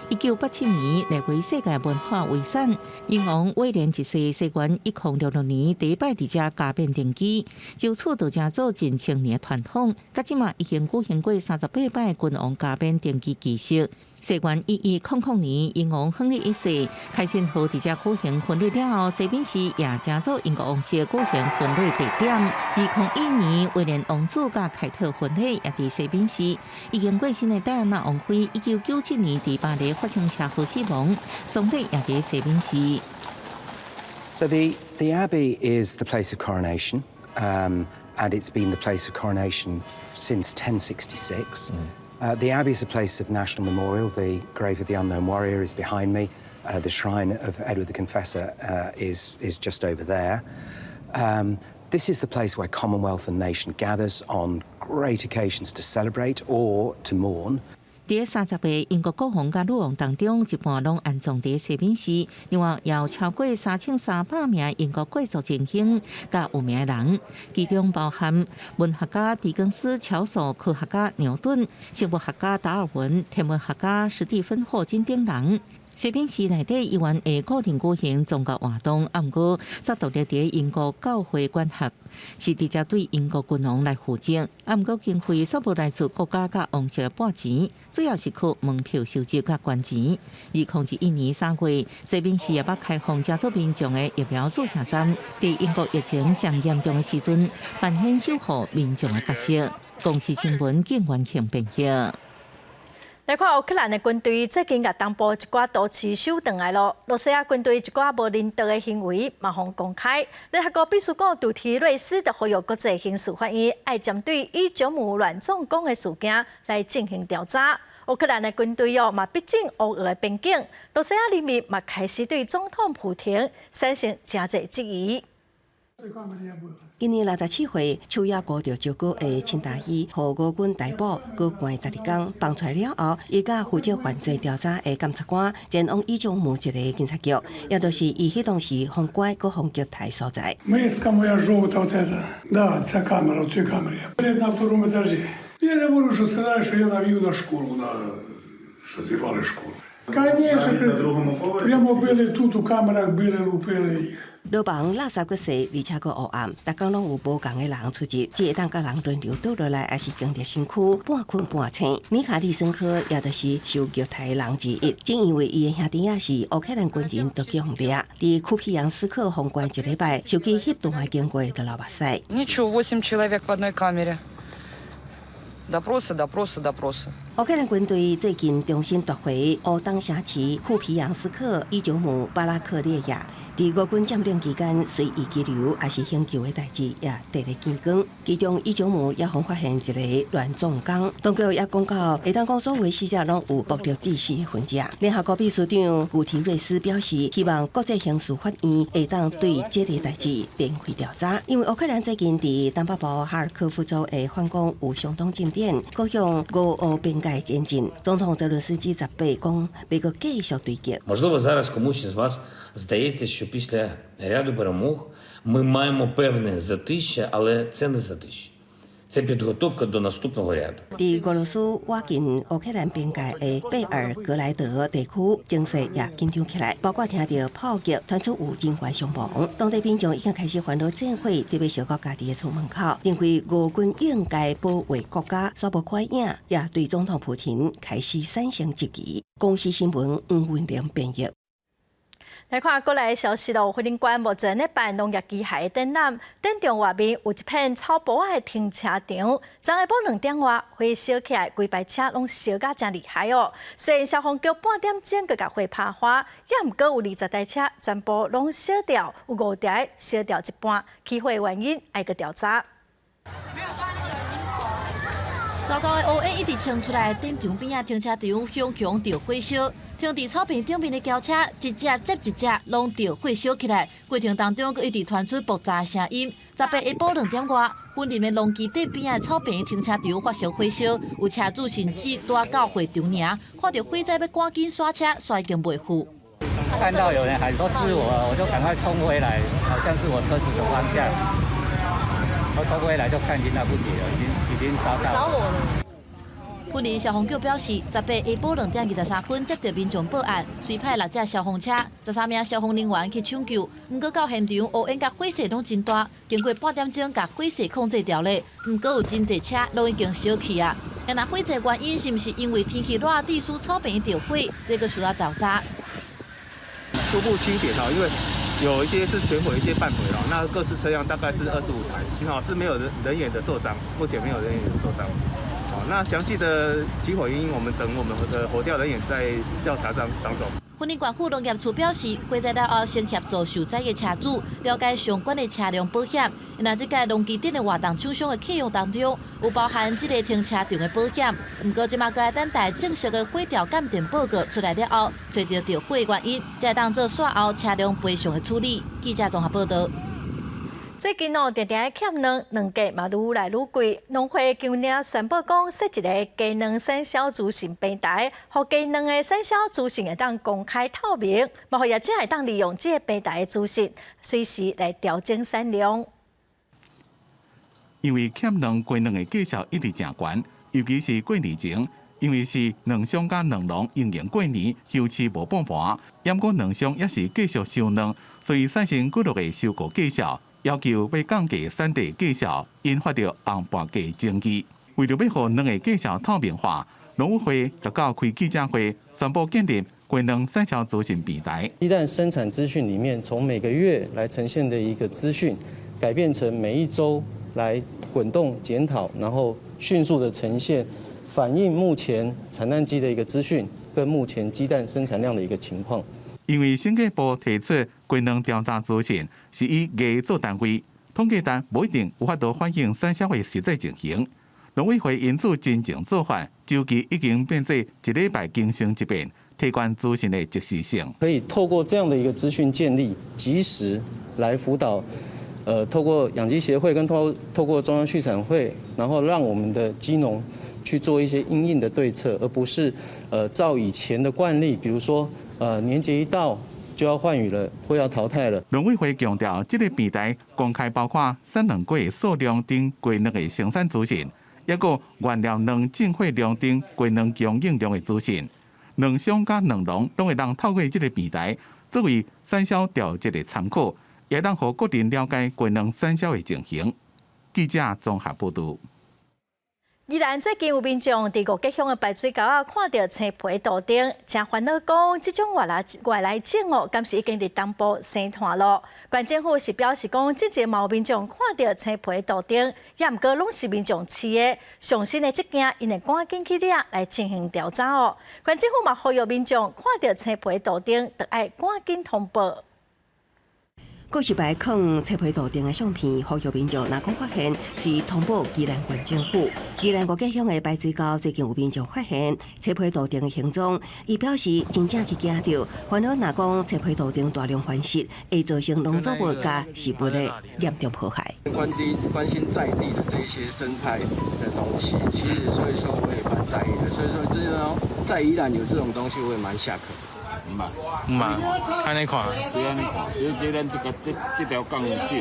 1987年列為世界文化遺產。英王威廉一世西元1066年第一擺佇遮加冕登基，就此就成做近千年的傳統。到這馬已經舉行過38擺君王加冕登基儀式。西元1100年，英王亨利一世開先號佇遮舉行婚禮了後，西敏寺也成做英國王室舉行婚禮地點。2001年，威廉王子佮凱特婚禮也佇西敏寺。已經過身的戴安娜王妃，1997年佇巴黎發生車禍死亡，喪禮也佇西敏寺。 So the Abbey is the place of coronation, and it's been the place of coronation since 1066. The Abbey is a place of national memorial. The grave of the unknown warrior is behind me. The shrine of Edward the Confessor is just over there. This is the place where Commonwealth and nation gathers on great occasions to celebrate or to mourn. 佇30個英國國王佮女王當中，一半攏安葬佇西敏寺。另外，也有超過3300名英國貴族精英佮有名人，其中包含文學家狄更斯、喬索、科學家牛頓、生物學家達爾文、天文學家史蒂芬霍金等人。西敏寺內底依然會固定舉行宗教活動，啊，毋過煞獨立佇英國教會管轄，是直接對英國君王來負責。啊，毋過經費煞無來自國家佮王室的撥錢，主要是靠門票收入佮捐錢。2021年3月，西敏寺也捌開放成做民眾的疫苗注射站，佇英國疫情上嚴重的時陣，扮演守護民眾的角色。公視新聞，景元慶編譯。來看烏克蘭的軍隊最近共東部一寡都市收轉來囉，羅西亞軍隊一寡無人道的行為嘛予公開。聯合國秘書長杜提瑞斯就呼籲國際刑事法院愛針對伊久姆亂葬崗的事件來進行調查。烏克蘭的軍隊哦嘛逼近烏俄的邊境，羅西亞人民嘛開始對總統普廷產生誠濟質疑。今年67歲，手也箍著石膏的陳大喜，予俄軍逮捕，閣關12工，放出來了後，伊佮負責犯罪調查的檢察官前往伊久姆一个警察局，也就是伊彼當時予關閣予虐待所在。 Да, ця камера, в цій камері. На второму етажі. Я не можу що сказати, що я навів на школу, на що зірвали школу. Конечно, прямо били тут, у камерах били, лупили їх. 牢房垃圾閣濟，而且閣黑暗，逐工攏有無仝的人出入，只會當共人輪流倒落來，抑是扛著身軀半睏半醒。米卡利森科也就是受虐待的人之一，正因為伊的兄弟仔是烏克蘭軍人，就去予掠。佇庫皮揚斯克予關一禮拜，想起彼段的經過，就流目屎。 Ничего, восемь человек в одной камере. Допросы, допросы, допросы. 烏克蘭軍隊最近重新奪回烏東城市庫皮揚斯克、伊久姆、巴拉克列亞。佇俄軍佔領期間，隨意羈留抑是刑求的代誌也綴咧見光。其中伊久姆也予發現一个亂葬崗，當局也講到，會當講所有死者攏有暴力致死的痕跡。聯合國秘書長古提瑞斯表示，希望國際刑事法院會當對這个代誌展開調查。因為烏克蘭最近佇東北部哈爾科夫州的反攻有相當進展，閣向俄烏邊界前進。總統澤倫斯基18講，欲閣繼續追擊。 Можливо, зараз комусь із вас здається, що після ряду перемог ми маємо певне затишшя, але це не затишшя. Це підготовка до наступного ряду. 佇俄羅斯倚近烏克蘭邊界的貝爾格萊德地區，情勢也緊張起來，包括聽著炮擊，傳出有人員傷亡。當地民眾已經開始煩惱戰火，特別燒到家己的厝門口，認為俄軍應該保衛國家，煞無看影，也對總統普廷開始產生質疑。公視新聞黃文玲編譯。來看國內消息咯，雲林縣目前咧辦農業機械展覽，展場外面有一片草埔仔的停車場，昨下晡2點外火燒起來，規排車攏燒甲誠厲害哦。雖然消防局半點鐘閣共火拍花，也毋過有20台車全部攏燒掉，有5台燒掉一半，起火原因愛閣調查。糟糕的烏煙一直衝出來，展場邊仔停車場熊熊著火燒。停佇草坪頂面的轎車，一隻接一隻，攏著火燒起來。過程當中，閣一直傳出爆炸聲音。18下晡2點外，雲林的農機展邊仔草坪停車場發生火燒，有車主甚至蹛到會場爾，看著火災欲趕緊剎車，煞已經袂赴。看到有人喊說是我，我就趕快衝回來，好像是我車子的方向。我衝回來就看已經來不及了，已經燒到了。雲林消防局表示，18下晡2點23分接到民眾報案，隨派六架消防車、13名消防人員去搶救。毋過到現場，烏煙佮火勢攏真大，經過半點鐘共火勢控制牢咧。毋過有真濟車攏已經燒去啊！若火災原因是毋是因為天氣熱致使草坪著火？這閣需要調查。初步清點哦，因為有一些是全毀，一些半毀了。那各式車輛大概是25台，好，是沒有人員的受傷，目前沒有人員的受傷。好，那詳細的起火原因，我們等我們的火調人員在調查當中。雲林縣府農業處表示，火災了後，先協助受災的車主了解相關的車輛保險。若這屆農機展的活動廠商的契約當中，有包含這个停車場的保險。毋過這馬閣愛等待正式的火調鑑定報告出來了後，揣著著火原因，才會當做煞後車輛賠償的處理。記者綜合報導。最近哦，定定欠卵，卵價嘛愈來愈貴。農會今年宣布講，設一个雞卵產銷資訊平台，予雞卵的產銷資訊會當公開透明，嘛予業者會當利用這个平台的資訊，隨時來調整產量。因為欠卵，雞卵的價數一直誠懸，尤其是過年前，因為是卵商佮卵農營業過年，休市無放盤，毋過卵商也是繼續收卵，所以產生幾落个收購價數。要求欲降低產地價數，引發著紅盤價爭議。為著欲予卵的價數透明化，農委會19開記者會，宣布建立雞卵產銷資訊平台。雞蛋生產資訊裡面，從每個月來呈現的一個資訊，改變成每一週來滾動檢討，然後迅速的呈現。反映目前產蛋雞的一個資訊，跟目前雞蛋生產量的一個情況。因為審計部提出雞卵調查資訊是以月做單位，統計單無一定有法度反映產銷的實際情形。農委會因此真正做法，週期已經變做一禮拜更新一遍，提懸資訊的即時性。可以透過這樣的一個資訊建立，及時來輔導，透過養雞協會跟透過中央畜產會，然後讓我們的雞農去做一些因應的對策，而不是照以前的慣例，比如說年節一到就要換羽了，或要淘汰了。農委會強調，這個平台公開包括產卵雞數量等雞卵的生產資訊，抑閣原料卵進貨量等雞卵供應量的資訊。卵商佮卵農攏會當透過這個平台作為產銷調節的參考，也當予國人了解雞卵產銷的情形。記者綜合報導。宜蘭最近有民眾佇五結鄉的排水溝仔看著青皮杜鵑，誠煩惱講，這種外來種哦，敢是已經佇東部生湠囉。縣政府是表示講，之前嘛有民眾看著青皮杜鵑，也毋過攏是民眾飼的，上新的這件，𪜶會趕緊去掠來進行調查哦。縣政府嘛呼籲民眾看著青皮杜鵑，著愛趕緊通報。告示牌囥青皮杜鵑的相片，呼籲民眾若講發現是通報宜蘭縣政府。宜蘭五結鄉的排水溝最近有民眾發現青皮杜鵑的行蹤，伊表示真正去驚著，煩惱若講青皮杜鵑大量繁殖，會造成農作物佮食物的嚴重破壞。關心在地的這些生態的東西，其實所以說我也蠻在意的。所以說，這種在宜蘭有這種東西，我也蠻嚇客。毋捌，毋捌，按呢看，對按呢看，這咱這個這條港少。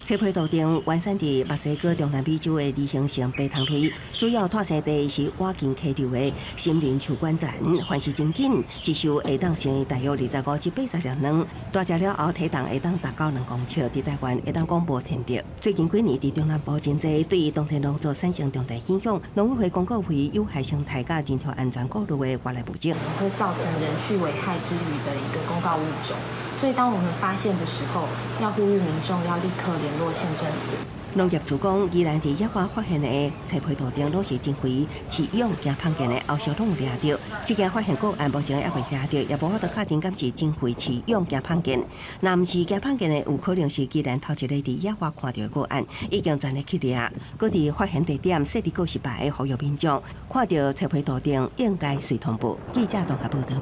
青皮杜鵑原產佇墨西哥中南美洲的梨形性爬蟲類，主要脫生地是倚近溪流的森林樹冠層，繁殖真緊，一獸會當生大約25至80粒卵。大隻了後體重會當達到2公尺，佇台灣會當講無天敵。最近幾年佇中南部真濟，對當地農作產生重大影響。農委會公告為有害生態佮人畜安全顧慮的外來物種，會造成人畜危害之虞的一個公告物種。所以當我們發現的時候，要呼籲民眾要立刻聯絡縣政府。農業處講，宜蘭佇野外發現的青皮杜鵑，攏是真肥飼養驚麭健的後續攏有掠著。這件發現個案目前猶未掠著，也無法度確定敢是真肥飼養驚麭健。若毋是驚麭健的，有可能是宜蘭頭一個佇野外看著的個案，已經全力去掠。閣佇發現地點設置告示牌，呼籲民眾看著青皮杜鵑應該隨通報。記者綜合報導。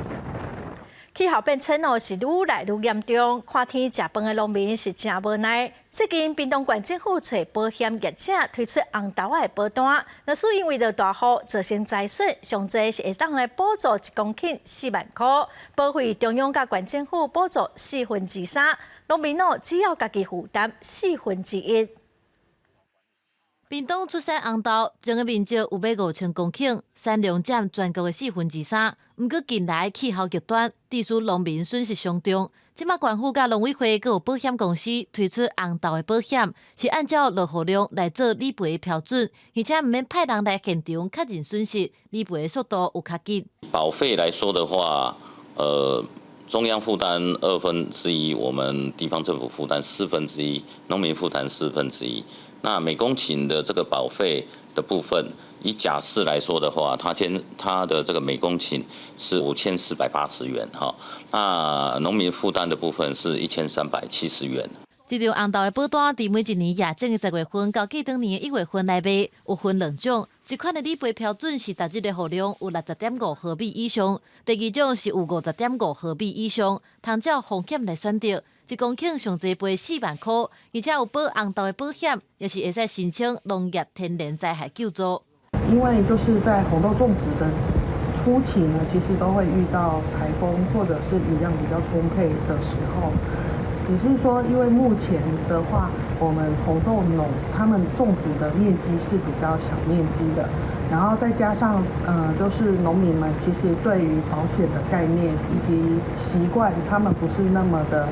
氣候變遷哦，是愈來愈嚴重，看天食飯的農民是誠無奈。最近屏東縣政府揣保險業者推出紅豆仔的保單，若是因為落大雨造成災損，上濟是會當來補助1公頃4萬箍，保費中央佮縣政府補助3/4，農民哦只要家己負擔1/4。屏東出產紅豆，種的面積有欲5000公頃，產量佔全國的3/4。毋過近來氣候極端，致使農民損失傷重。這馬縣府佮農委會閣有保險公司推出紅豆的保險，是按照落雨量來做理賠的標準，而且毋免派人來現場確認損失，理賠的速度有較緊。保費來說的話，中央負擔1/2，我們地方政府負擔1/4，農民負擔1/4。那每公頃的這個保費的部分，以甲式來說的話，它的這個每公頃是5480元哈。那農民負擔的部分是1370元。這張紅豆的保單，佇每一年夜種的10月份到過當年的1月份來賣，有分兩種。一款的理賠標準是逐日的雨量有60.5毫米以上，第二種是有50.5毫米以上，通照風險來選擇。1公頃上濟賠4萬箍，而且有保紅豆的保險，也是會使申請農業天然災害救助。因為就是在紅豆種植的初期呢，其實都會遇到颱風或者是雨量比較充沛的時候。只是說，因為目前的話，我們紅豆農他們種植的面積是比較小面積的，然後再加上，就是農民們其實對於保險的概念以及習慣，他們不是那麼的，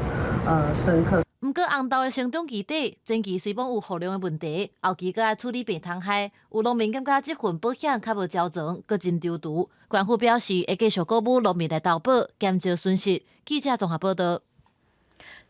深刻。毋過紅豆的成長期底，前期雖罔有雨量的問題，後期閣愛處理病蟲害，有農民感覺這份保險較無周全，閣真躊躇。縣府表示會繼續鼓舞農民來投保，減少損失。記者綜合報導。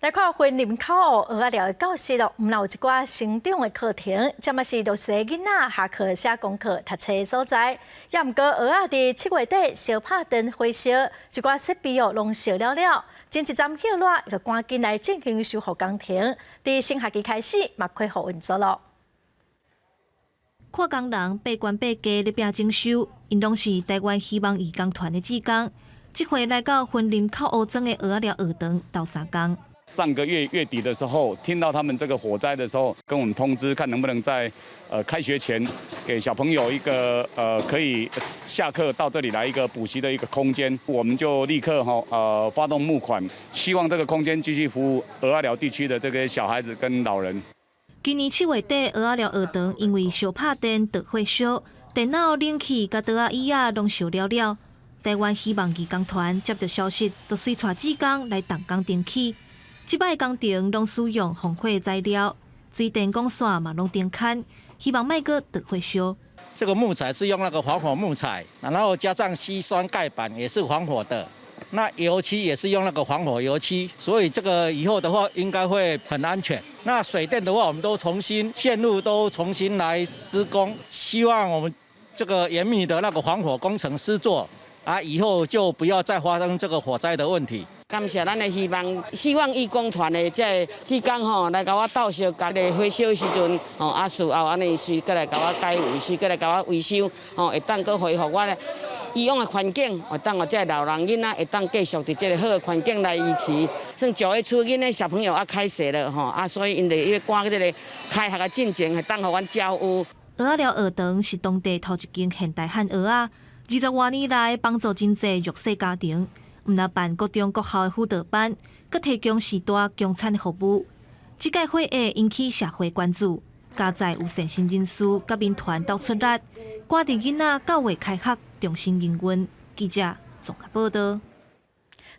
來看雲林口湖蚵仔寮的教室咯，毋但有一寡成長的課程，這嘛是弱勢囡仔下課寫功課、讀冊的所在。也毋過蚵仔佇7月底燒拍斷火燒，一寡設備哦攏燒了了，前一站歇熱，就趕緊來進行修復工程。佇新學期開始嘛恢復運作咯。看工人爬懸爬低咧拚整修，𪜶攏是台灣希望義工團的志工。這回來到雲林口湖莊的蚵仔寮學堂鬥相共。上個月月底的時候，聽到他們這個火災的時候，跟我們通知，看能不能在開學前，給小朋友一個可以下課到這裡來一個補習的一個空間。我們就立刻哈發動募款，希望這個空間繼續服務蚵仔寮地區的這個小孩子跟老人。今年7月底，蚵仔寮學堂因為燒拍電著火燒，電腦、冷氣佮桌仔椅仔攏燒了了。台灣希望義工團接到消息，就隨帶志工來動工重起。這擺工程攏使用防火材料，水電管線嘛攏重牽，希望莫閣著火燒。這個木材是用那個防火木材，然後加上矽酸鈣板也是防火的，那油漆也是用那個防火油漆，所以這個以後的話應該會很安全。那水電的話，我們都重新線路都重新來施工，希望我們這個嚴密的那個防火工程施作啊，以後就不要再發生這個火災的問題。感謝咱的希望，希望義工團的這个志工吼，來共我鬥相共咧火燒的時陣，吼啊事後按呢隨閣來共我解圍，隨閣來共我維修，吼會當閣恢復我以往的環境，會當予這个老人囡仔會當繼續佇這个好的環境來維持。算9月初囡仔小朋友啊開學了吼，啊所以𪜶就因為趕這个開學的進前，會當予阮照顧。蚵仔寮學堂是當地頭一間現代漢蚵仔，20外年來幫助真濟弱勢家庭。毋但辦各種國校的輔導班，閣提供序大供餐的服務。這屆火災引起社會關注，佳哉有善心人士佮民團鬥出力，趕佇囡仔9月開學重新營運。記者綜合報導。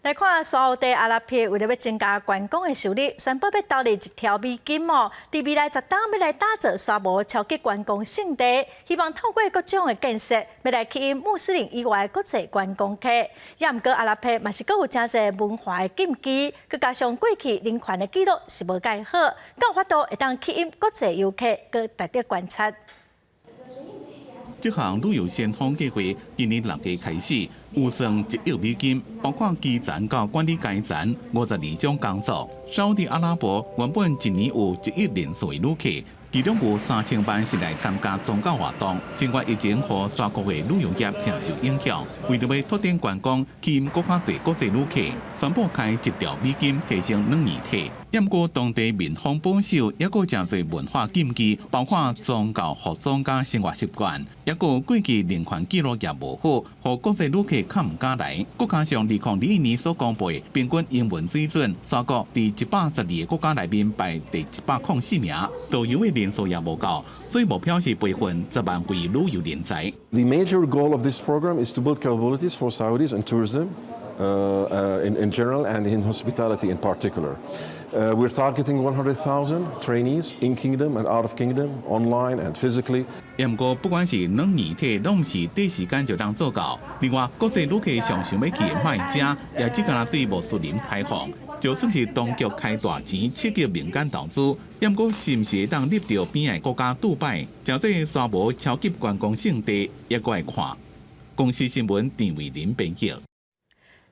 來看沙烏地阿拉伯為了欲增加觀光的收入，宣布欲投入1兆美金哦，佇未來10冬欲來打造沙漠超級觀光勝地，希望透過各種的建設，欲來吸引穆斯林以外的國際觀光客。也毋過阿拉伯嘛是閣有誠濟文化的禁忌，閣加上過去人權的紀錄是無蓋好，敢有法度會當吸引國際遊客，閣值得觀察。這項旅遊先鋒計劃今年6月開始，預算1億美金，包括基層到管理階層52種工作。沙烏地阿拉伯原本一年有1億人次的旅客，其中有3000萬是來參加宗教活動。新冠疫情予沙國的旅遊業誠受影響，為著欲拓展觀光，吸引閣較濟國際旅客，宣布開1兆美金提升軟硬體。毋過當地民風保守，抑閣誠濟文化禁忌，包括宗教、服裝佮生活習慣，抑閣過去人權紀錄也無好，予國際旅客較毋敢來。閣加上2021年所公布的平均英文水準，沙國佇112個國家內面排第104名，導遊的人數也無夠，所以目標是培訓10萬位旅遊人才。 The major goal of this program is to build capabilities for Saudis in tourism, in general and in hospitality in particular. We're targeting 100,000 trainees in Kingdom and out of Kingdom, online and physically. 毋過，不管是軟硬體，攏毋是短時間就通做到。另外，國際旅客上想欲去的麥加，也只敢若對穆斯林開放。就算是當局開大錢刺激民間投資，毋過是毋是會當入著邊仔國家杜拜，成做沙漠超級觀光勝地，猶閣愛看。公視新聞陳慧琳編輯。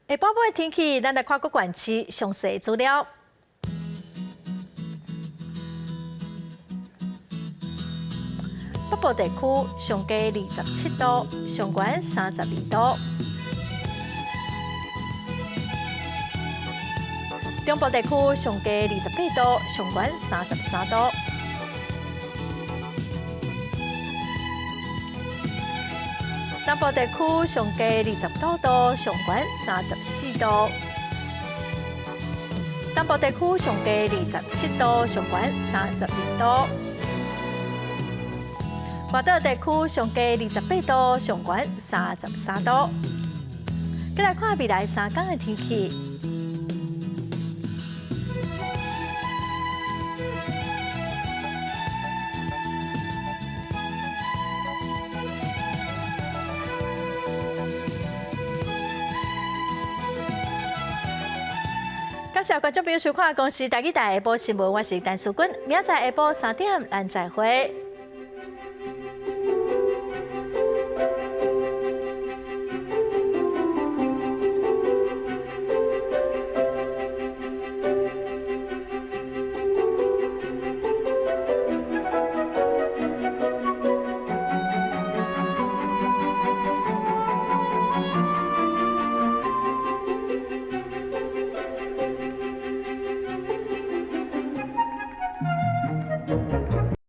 下晡晡天氣，咱來看各縣市詳細資料。北部地區上低27度，上懸32度。中部地區上低28度，上懸33度。南部地區上低29度，上懸34度。東部地區上低27度，上懸32度。外島地區上低28度，上懸33度。閣來看未來3天的天氣。感謝觀眾朋友收看《公視台語台下晡新聞》，我是陳淑君，明仔載下晡3點，咱再會。